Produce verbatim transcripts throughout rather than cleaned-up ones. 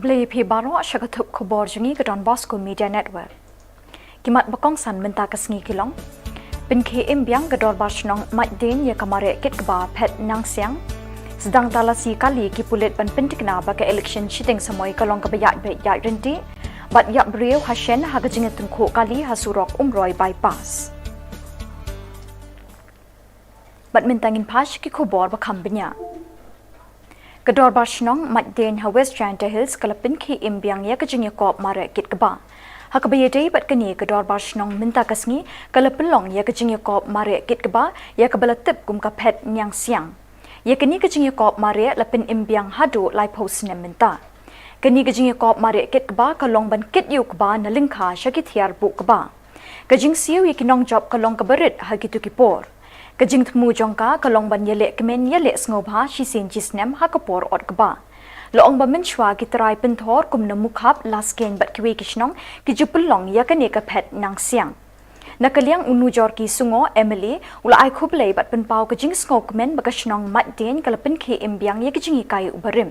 Khublei phi baroh sha ka thup khubor jong ngi ka Don Bosco Media Network. Ki mat ba kongsan mynta ka sngi ki long: Pynkhie im biang ka Dorbar Shnong Maitdien ïa ka mareh kit kba phet nangsiang. Sdang talasi kali ki pulit ban pyntikna ba ka election shiteng samoi ka long kaba ïaid beit ïaid ryntih. Bad ïap briew ha shen ha ka jingïatyngkhuh kali ha surok Umroi Bypass. Bad mynta ngin phai sha ki khubor ba kham bniah. Ka Dorbar Shnong Maitdien ha West Jaintia Hills ka la pynkhie im biang ïa ka jingïakop mareh kit kba. Ha kaba ïadei bad kane ka Dorbar Shnong mynta ka sngi ka la pynlong ïa ka jingïakop mareh kit kba ïa kaba la tip kum ka phet nangsiang. Ïa kane ka jingïakop mareh la pynim biang haduh laiphew snem mynta. Kane ka jingïakop mareh kit kba ka long ban kit ïa u kba na lyngkha sha ki thiar buh kba. Ka jingsiew ïa ki nongjop ka long kaba rit ha kito ki por. Ka jingthmu jong ka ka long ban ïaleh kmen ïaleh sngewbha shisien shisnem ha ka por ot kba. La ong ba mynshuwa ki trai pynthor kum na Mukhap, Laskeiñ bad kiwei ki shnong ki ju pynlong ïa kane ka phet nangsiang. Na ka liang u Nujorki Sungo, M L A, u la ai khublei bad pynpaw ka jingsngewkmen ba ka shnong Maitdien ka la pynkhie im biang ïa ka jinghikai u barim.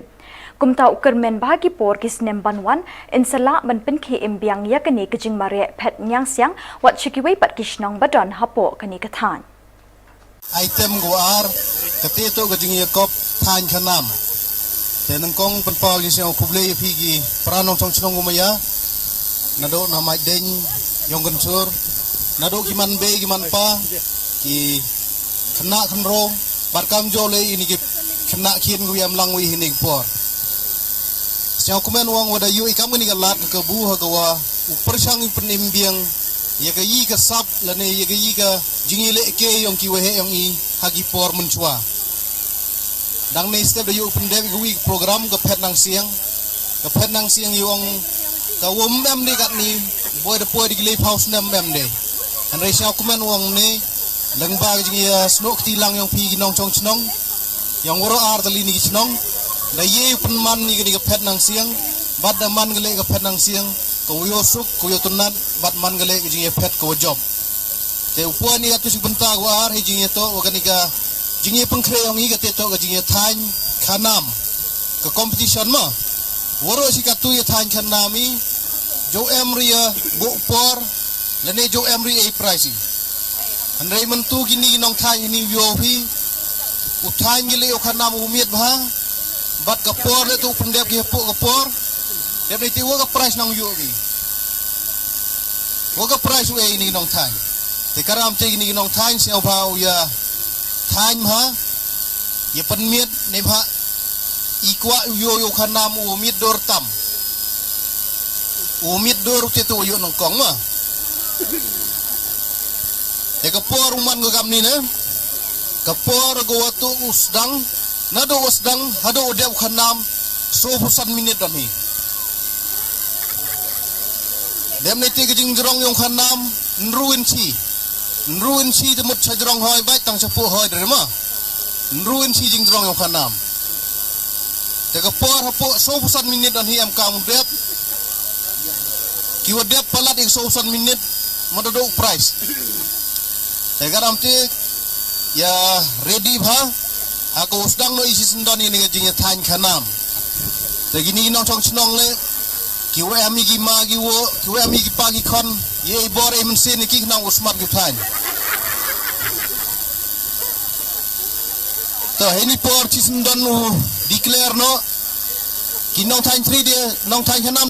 Kumta u kyrmen ba ha ki por ki snem ban wan yn sa lah ban pynkhie im biang ïa kane ka jingmareh phet nangsiang wat sha kiwei pat ki shnong ba don hapoh kane ka thaiñ. Item kaba ar, kata toh ka jingïakop thaiñ khanam. Te nyngkong pynpaw jingsngew khublei ïa phi ki para nongshong shnong kumba ïa, naduh na Maitdien, Ïongkynsur, naduh ki man bei ki man pa, ki khynnah khynroo, bad kam jooh leh ïa kine ki khynnah khian kiba ïam lang wei ha kine ki por. Sngewkmen ong wa da ïoh ïa kane ka lad ka kabu ha kaba u pyrshang u pynim biang ïa ka ïing ka sap lane ïa ka ïing ka jingïalehke ïong ki waheh ïong i ha ki por mynshuwa. Dang ne step da ïoh pyndep ïa ka wi ka program ka phet nangsiang. Ka phet nangsiang ïong ka wom em de katne, boi da poi da ki laiphew snem em de. Hynrei sngewkmen ong ne lyngba ka jingïasnoh kti lang ïong phi ki nongshong shnong, ïong waroh ar tylli ne ki shnong, da ïa pynman ne kane ka phet nangsiang, bad da man ka leh ka phet nangsiang ka wa ïoh suk, ka wa ïoh tynnad, bad man ka leh ka jingïaphet ka wa jop. Te u poi ne katto shi bynta ka wa ar hi jingïatoh wa kane ka jingïapynkhreh ïong i kata toh ka jingïathaiñ khanam. Ka competition ma waroh shi katto ïathaiñ khanam i, jooh em ri ïa buh por lane jooh em ri ei prize i. Hynrei mynta kine ki nongthaiñ hini u ïoh phi u thaiñ ki leh u khanam u miet bha, bad ka por leh tu u pyndep ki hapoh ka por. Dep ne te wa ka prize nang u ïoh ki, wa ka prize u ei kine ki nongthaiñ. Te karam te kine ki nongthaiñ sngewbha u ïathaiñ bha, ïa pynmiet ne bha. I kwah u ïoh ïa u khanam u miet dur tam, u miet dur u te tu u ïoh nyngkong ma. Te ka por u man ka kamni ne, ka por ka wa tu u sdang, naduh u sdang haduh u dep u khanam, sawphew san minit don hi. Dep ne te ka jingjrong ïong khanam ynru inchi. Ynru inchi te mut sha jrong hoi bad tang sha poh hoi dre ma. Ynru inchi jingjrong ïong khanam. Te ka por hapoh sawphew san minit don hi em kam dep. Ki wa dep palat ïa ka sawphew san minit mut da duh prize. Te karam te ïa ready bha. Ha ka wa sdang noh i shisyndon ïa kane ka jingïathaiñ khanam. Te kine ki nongshong shnong leh, ki wa em ïa ki ma ki wa, ki wa em ïa ki pa ki khon, ïa i bor i mynsiem ïa ki khnang u smat ki thaiñ. To hini por shisyndon u declare noh ki nongthaiñ three de, nongthaiñ khanam.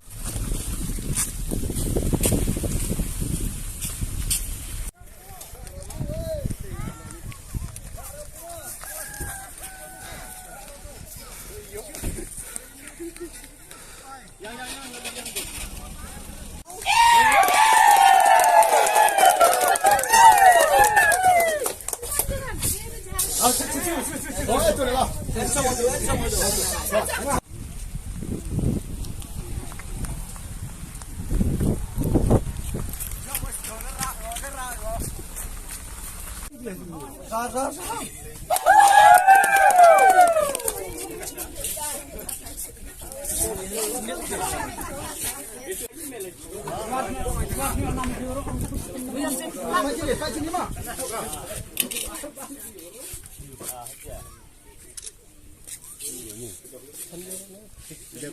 Ki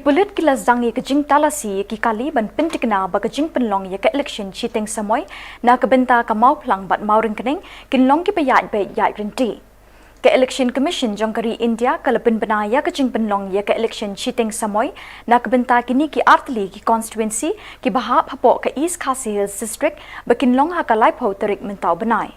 pulit ki la sdang ïa ka jingtalasi ïa ki kali ban pyntikna ba ka jingpynlong ïa ka election shiteng samoi na ka bynta ka Mawphlang bad Mawryngkneng kin long kiba ïaid beit ïaid ryntih. Ka Election Commission jong ka ri India ka la pynbna ïa ka jingpynlong ïa ka election shiteng samoi na ka bynta kine ki artylli ki constituency kiba hap hapoh ka East Khasi Hills District ba kin long ha ka laiphew tarik mynta u bnai.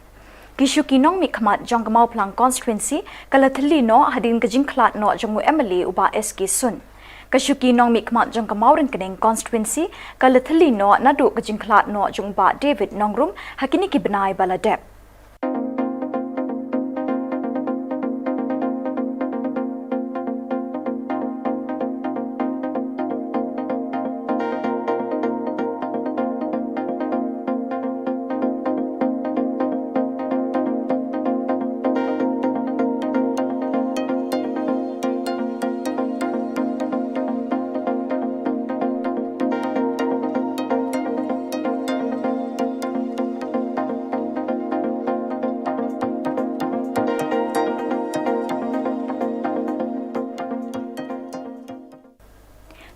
Ki shuki nongmihkhmat jong ka Mawphlang constituency ka la thylli noh hadien ka jingkhlad noh jong u M L A u Bah S K Sun. Ka shuki nongmihkhmat jong ka Mawryngkneng constituency ka la thylli noh naduh ka jingkhlad noh jong u Bah David Nongrum ha kine ki bnai ba la dep.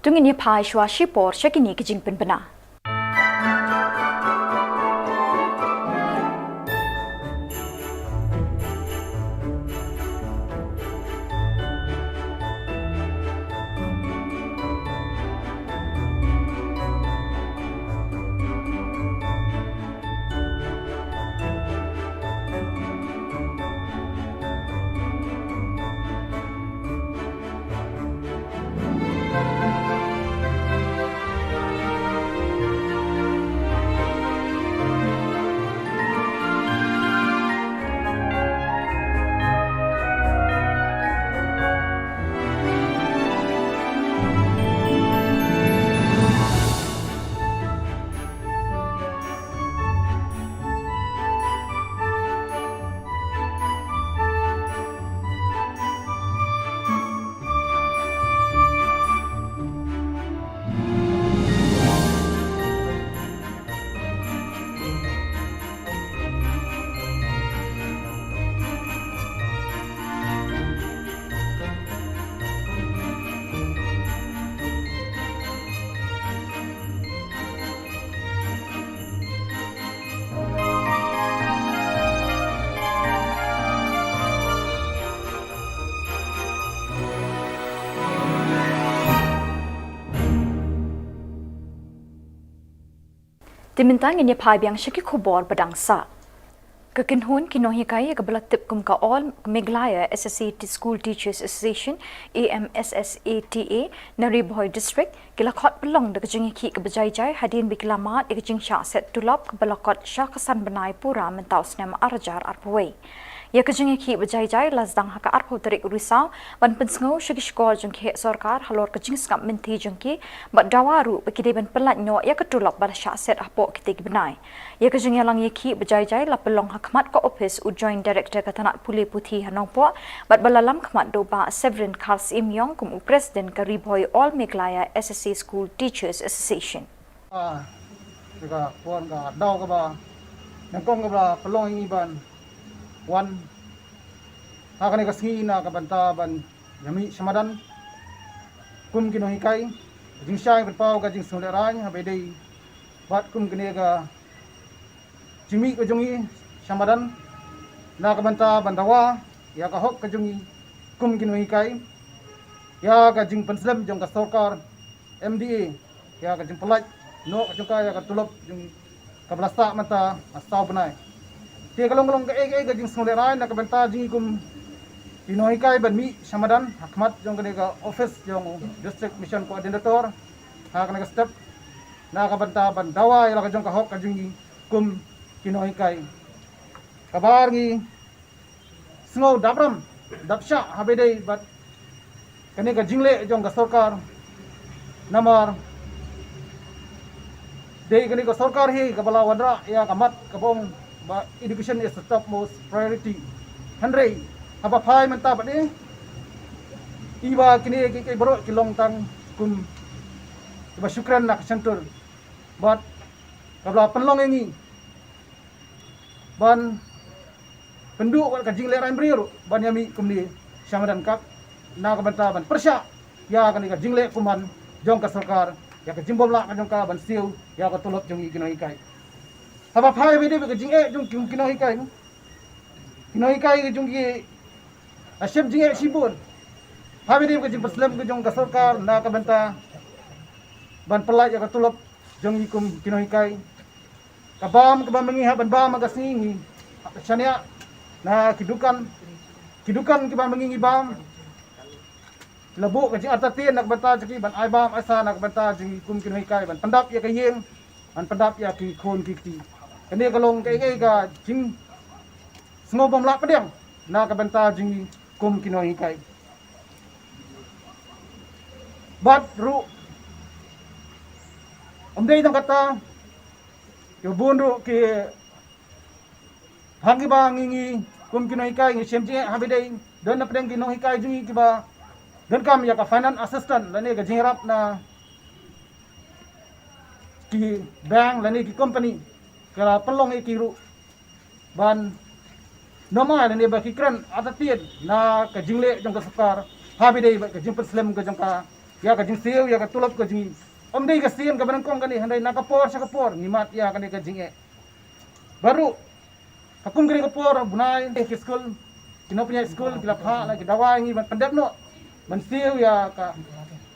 To ngin ïa phai shuwa shipor sha kine ki jingpynbna. Te mynta ngin ïa phai biang sha ki khubor ba dang sah. Ka kynhun ki nonghikai kaba la tip kum ka All Meghalaya S S A T School Teachers Association, A M S S A T A, na Ri Bhoi District, ki la khot pynlong da ka jingïakhih kaba jai jai hadien ba ki la mad ïa ka jingshah set tulop kaba la kot sha ka san bnai pura mynta u snem ar hajar arphew wei. Ïa ka jingïakhih ba jai jai la sdang ha ka arphew tarik u Risaw ban pynsngew sha ki shkor jong ki heh sorkar halor ka jingsngap mynthi jong ki bad dawa ruh ba ki dei ban pyllait noh ïa ka tulop ba la shah set hapoh kitei ki bnai. Ïa ka jingïalang ïakhih ba jai jai la pynlong ha khmat ka ophis u Joint Director ka tnat pule puthi ha Nongpoh bad ba la lam khmat da u Bah Severin Kharsyiem Iong kum u President ka Ri Bhoi All Meghalaya S S A School Teachers Association. Ah, ka por ka daw kaba nyngkong kaba pynlong ïa ngi ban wan ha kane ka sngi na ka bynta ban ïa mih sha madan kum ki nonghikai, ka jingshai pynpaw ka jingsngewlehrain ha ba ïadei bad kum kane ka jingmih ka jong ngi sha madan na ka bynta ban dawa ïa ka hok ka jong ngi kum ki nonghikai, ïa ka jingpynslem jong ka sorkar M D A ïa ka jingpyllait noh ka jong ka ïa ka tulop jong ka ba la sah mynta ha saw bnai. Te ka long ka long kaei kaei ka jingsngewlehrain na ka bynta jong ngi kum ki nonghikai ban mih sha madan ha khmat jong kane ka ophis jong District Mission Coordinator ha kane ka step na ka bynta ban dawa ïa la ka jong ka hok ka jong ngi kum ki nonghikai. Kaba ar ngi sngew dap ram dap shah ha ba ïadei bad kane ka jingleh jong ka sorkar. Namar dei kane ka sorkar hi kaba la wanrah ïa ka mat kaba ong ba education is the topmost priority. Hynrei haba phai mynta pat i ba kine ki, ki baroh ki long tang kum kiba shu kren na ka shyntur bad kaba la pynlong ïa ngi ban pynduh wat ka jinglehrain briew ruh ban ïa mih kumne sha madan kat na ka bynta ban pyrshah ïa kane ka jingleh kumne jong ka sorkar ïa ka jingbym lah ka jong ka ban siew ïa ka tulop jong ki nonghikai. Haba phai bad ka jingeh jong ki, ki nonghikai, ki nonghikai ka jong ki, ah, shem jingeh shibun. Phai bad ka jingpynslem ka jong ka sorkar na ka bynta ban pyllait ïa ka tulop jong ki kum ki nonghikai. Ka bam kaba ma ngi hap ban bam ha ka sngi ngi shaniah na ki dukan, ki dukan kiba ma ngi ngi bam. La buh ka jingartatien na ka bynta jong ki ban ai bam ai sah na ka bynta jong ki kum ki nonghikai, ban pyndap ïa ka ïing, ban pyndap ïa ki khun ki kti. Kane ka long kaei kaei ka jingsngew bym lah pdiang na ka bynta jong ki kum ki nonghikai. Bad ruh ym dei tang kata, ïa bun ruh ki, hangta kiba ngi, ngi kum ki nonghikai ngi shem jingeh haba dei don na pdeng ki nonghikai jong ngi kiba donkam ïa ka finance assistance lane ka jingïarap na ki bank lane ki company, ka la pynlong ïa ki ruh ban nym ai lane ba ki kren artatien na ka jingleh jong ka sorkar haba dei bad ka jingpynslem ka jong ka ïa ka jingsiew ïa ka tulop ka jong ngi. Ym dei ka sien kaba nyngkong kane, hynrei na ka por sha ka por ngi mad ïa kane ka jingeh. Bad ruh ha kum kane ka por, bun ki skul, ki nongpynïaid skul ki la phah la ki dawai ngi ban pyndep noh, ban siew ïa ka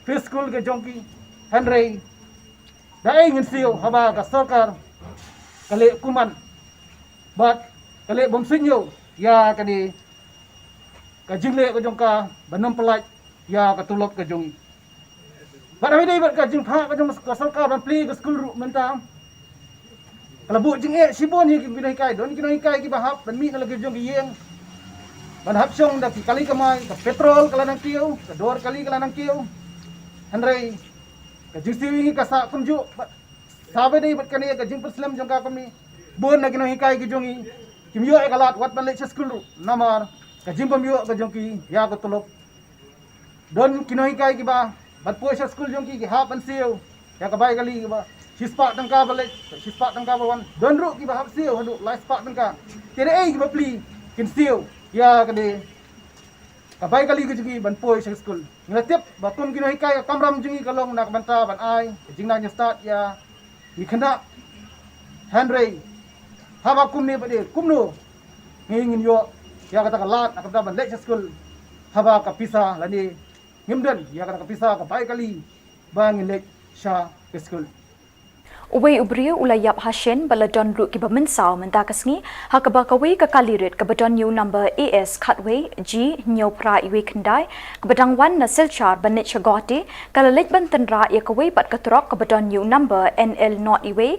fees skul ka jong ki. Hynrei da ei ngin siew haba ka sorkar ka leh kumne bad ka leh bym suidñiew ïa kane ka jingleh ka jong ka ban nym pyllait ïa ka tulop ka jong ngi. Bad haba dei bad ka jingphah ka jong ka sorkar ban plie ka skul ruh mynta, ka la buh jingeh shibun ïa ki nonghikai. Don ki nonghikai kiba hap ban mih na la ki jong ki ïing ban hap shong da ki kali kamai, ka petrol ka la nang kiew, ka dor kali ka la nang kiew. Hynrei ka jingsiew ïa ngi ka sah kumjuh. Bad haba dei bad kane ka jingpynslem jong ka kumne, bun na ki nonghikai ki jong ngi kim ïoh ïa ka lad wat ban leit sha skul ruh namar ka jingbym ïoh ka jong ki ïa ka tulop. Don ki nonghikai kiba ban poi sha skul jong ki, ki hap ban siew ïa ka bai kali kiba shispah tyngka ba leit, shispah tyngka ba wan. Don ruh kiba hap siew haduh laispah tyngka. Te da ei kiba plie kin siew ïa kane ka bai kali ka jong ki ban poi sha skul. Ngi la tip ba kum ki nonghikai ka kamram jong ngi ka long na ka bynta ban ai ka jingnang jingstad ïa ngi khynnah. Hynrei haba kumne pat de kumno ngi ngin ïoh ïa kata ka lad na ka bynta ban leit sha skul haba ka pisa lane ngim don ïa kata ka pisa ka bai kali ba ngin leit sha ka skul. Uwei u briew u la ïap ha shen bad la don ruh kiba mynsaw mynta ka sngi ha kaba kawei ka kali rit kaba don ïa u number A S khatwei G hynñiew phra iwei khyndai kaba dang wan na Silchar ban leit sha Guwahati ka la leit ban tynrah ïa kawei pat ka trok kaba don ïa u number N L nought iwei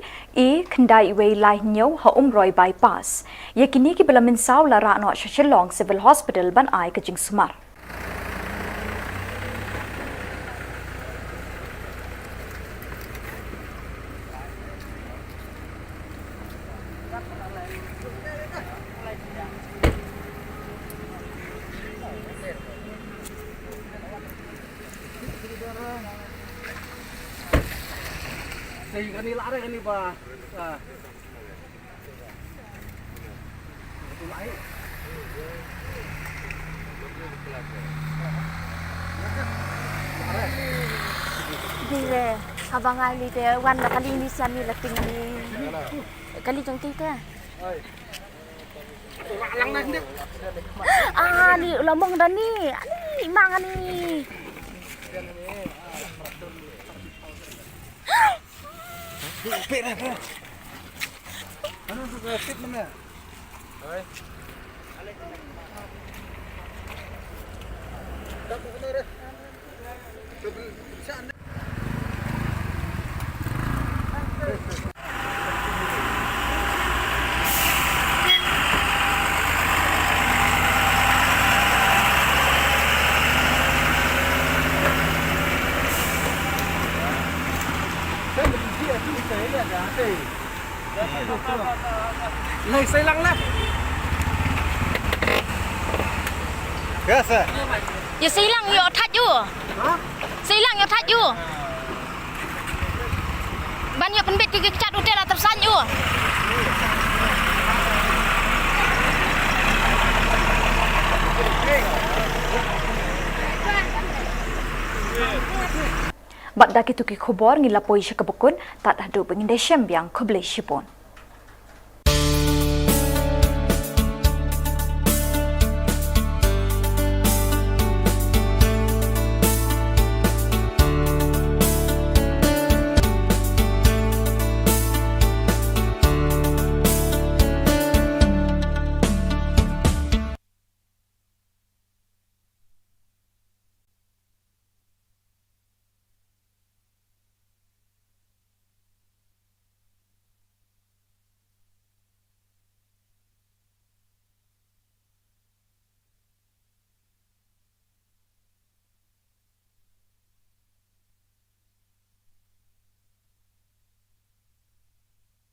A khyndai iwei lai hynñiew ha Umroi Bypass. Ïa kine kiba la mynsaw la rah noh sha Shillong Civil Hospital ban ai ka jingsumar. Sei kani lare kani ba. Ah. Dire, haba nga li te wan la kali ni sian ni la ting ni. Kali jong ki te. Ah, ni la mong da ni. Ani mang ani. Lai sai lang lah. Biasa. Ïa sai lang ïoh thait ïoh. Ha? Sai lang ïoh thait ïoh. Ban ïoh pynbit ki kjat u te la tyrsan ïoh. Bad da kitu ki khubor ngi la poi sha kaba kut, tad haduh ba ngin da shem biang, khublei shibun.